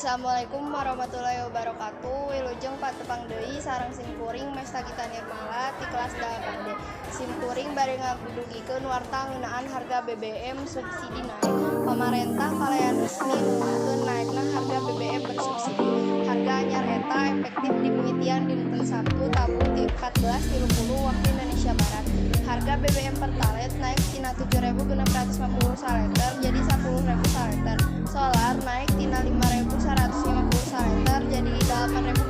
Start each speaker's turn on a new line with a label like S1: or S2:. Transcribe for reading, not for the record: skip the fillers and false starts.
S1: Assalamualaikum warahmatullahi wabarakatuh. Wilujeng patepang deui sareng sim kuring, Mesta Gita Nirmala ti kelas 8D. Sim kuring bade ngadugikeun warta ngeunaan harga BBM subsidi naek. Pamarentah kalayan resmi ngumumkeun naekna harga BBM bersubsidi. Harga anyar eta efektif dimimitian dinten Sabtu tabuh ti 14.30 Waktu Indonesia Barat. Harga BBM Pertalite naik tina 7.650 saliter jadi 10.000 saliter. Solar naik tina 5.150 saliter jadi 8.250.